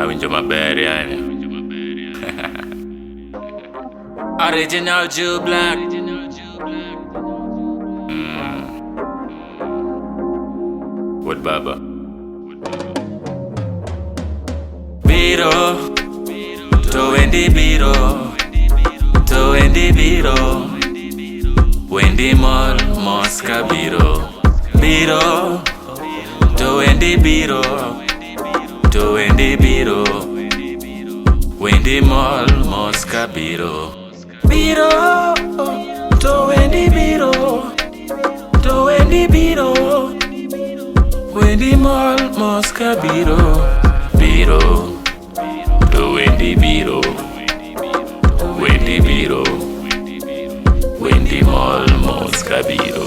Awinjo maber yani. Original Jew Black. Wuod baba. Biro to wendi biro to wendi biro wendi mol mos ka biro biro to wendi biro to wendi biro wendi mol mos ka biro biro to wendi biro to wendi biro wendi mol mos ka biro biro to wendi biro wendi biro wendi mol mos ka biro.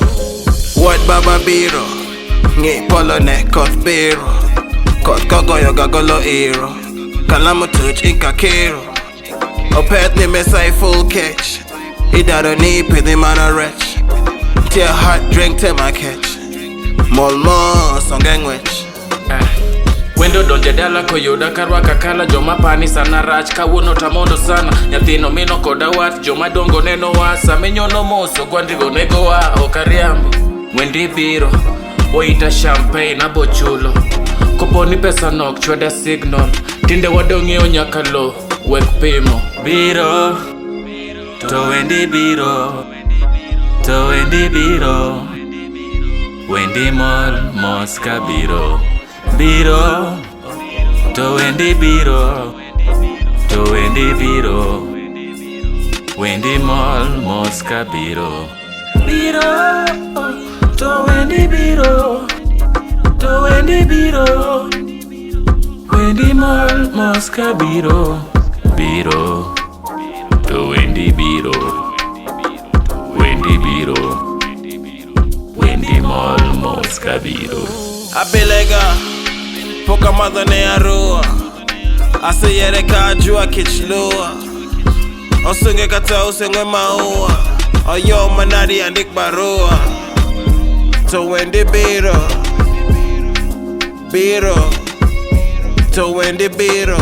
Wuod baba biro, ng'i polo ne koth biro. Koth kogoyo gagolo iro, kalamo tuch inka kiro. Opeth ni mesa full catch, idaro ni pidhi mana rech. Tie hot drink te ma catch, mol mos onge ng'wech. Wendo donje dala koyuda karwaka kala joma pani sana rach kawuono tamondo sana nyathino mino koda wat joma dongo neno wa saminyono moso gwandigo negowa ok ariambi wendi biro oita champagne abochulo koponi pesa nok chwada signal tinde wadong'iewo nyaka lo wek pimo biro to wendi biro to wendi biro wendi mol mos ka biro biro to wendi biro to wendi biro wendi mol mos ka biro biro to wendi biro to wendi biro wendi mol mos ka biro biro to wendi biro wendi biro wendi mol mos ka biro. Abilega, pok amadho ne arua. Aseyiere ka ajua kich lua. Osunge kata oseng'we maua. Oyo manadi andik barua. To wendi biro, biro. To wendi biro.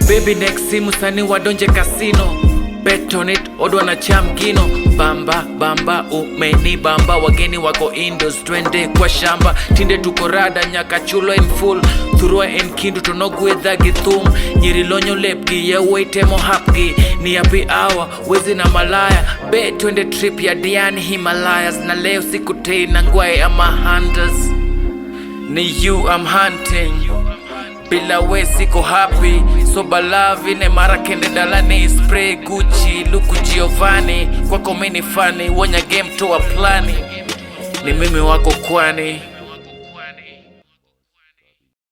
Baby, next simu sani wadonje casino. Bet on it, odwa na cham gino. Bamba, bamba, umeni bamba. Wageni wako indoors, twende kwa shamba. Tinde tuko rada, nyaka chulo in full. Thurwa en kindu to nogwedha gi thum. Nyiri lonyo lepgi, yawuoyi temo hapgi. Ni happy hour, wezi na malaya. Be twende trip ya Diani Himalayas. Na leo siku tei na ngwae ama hunters. Ni you I'm hunting, bila we siko happy, so balavi ne mara kende dalani spray Gucci luku Giovanni kwako mini fani wonya game toa plani ni mimi wako kwani.